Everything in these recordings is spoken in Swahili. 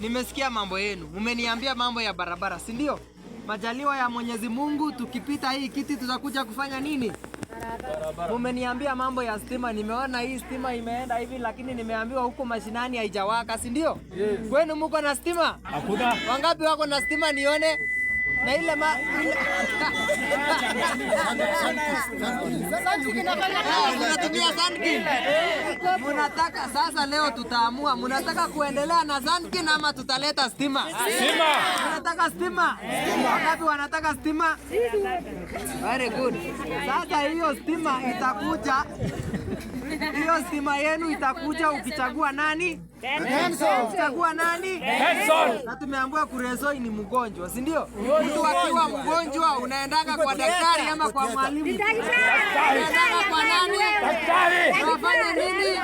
Nimesikia mambo yenu, mmeniambia mambo ya barabara, si ndio? Majaliwa ya Mwenyezi Mungu, tukipita hii kiti tutakuja kufanya nini? Mumeniambia mambo ya stima, nimeona hii stima imeenda hivi, lakini nimeambiwa huko mashinani haijawaka, si ndio? Yes. Kwenu muko na stima? Hakuna. Wangapi wako na stima nione? Na ile ma ile... Mnatumia Sunking. Munataka sasa, leo tutaamua, munataka kuendelea na Sunking ama tutaleta stima? Stima. Munataka stima? Wangapi wanataka stima? Very good. Sasa hiyo stima itakuja, hiyo stima yenu itakuja ukichagua nani? Ukichagua nani? Henson. Na tumeambiwa Kuresoi ni mgonjwa, si ndio? Mtu akiwa mgonjwa unaendaga kwa daktari ama kwa mwalimu? Unaendaga kwa nani? Daktari. Unafanya nini?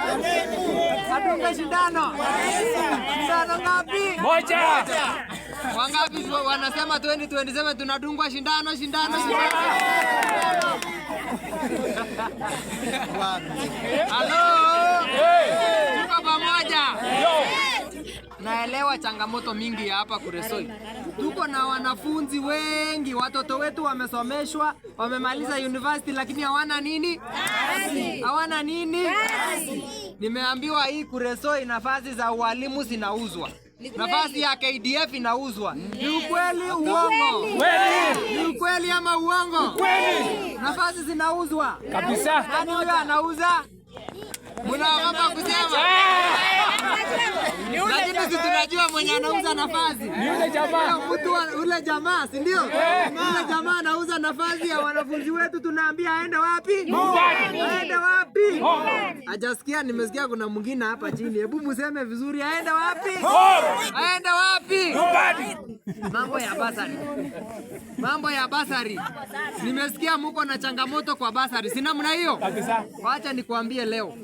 Adunge shindano. Shindano ngapi? Moja. Wangapi wanasema 2027 tunadungwa shindano, shindano, shindano? Halo, Hey. tuko pamoja. Yo. Naelewa changamoto mingi ya hapa Kuresoi. Tuko na wanafunzi wengi, watoto wetu wamesomeshwa, wamemaliza university lakini hawana nini? Hawana nini? Nimeambiwa hii Kuresoi nafasi za ualimu zinauzwa. Nafasi ya KDF inauzwa. Ni ukweli uongo? Kweli. Ni ukweli ama uongo? Kweli. Nafasi zinauzwa. Kabisa. Nani huyo anauza? Mnaogopa kusema? Lakini si tunajua mwenye anauza nafasi. Ni yule jamaa. Mtu ule jamaa, si ndio? Ule jamaa anauza nafasi ya wanafunzi wetu, tunaambia aende wapi? Nyumbani. Aende wapi? Home. Hajasikia, nimesikia kuna mwingine hapa chini. Hebu museme vizuri, aende wapi? Home. Aende wapi? Nyumbani. Mambo ya basari, mambo ya basari. Nimesikia muko na changamoto kwa basari, si namna hiyo? Kabisa. Wacha nikuambie leo,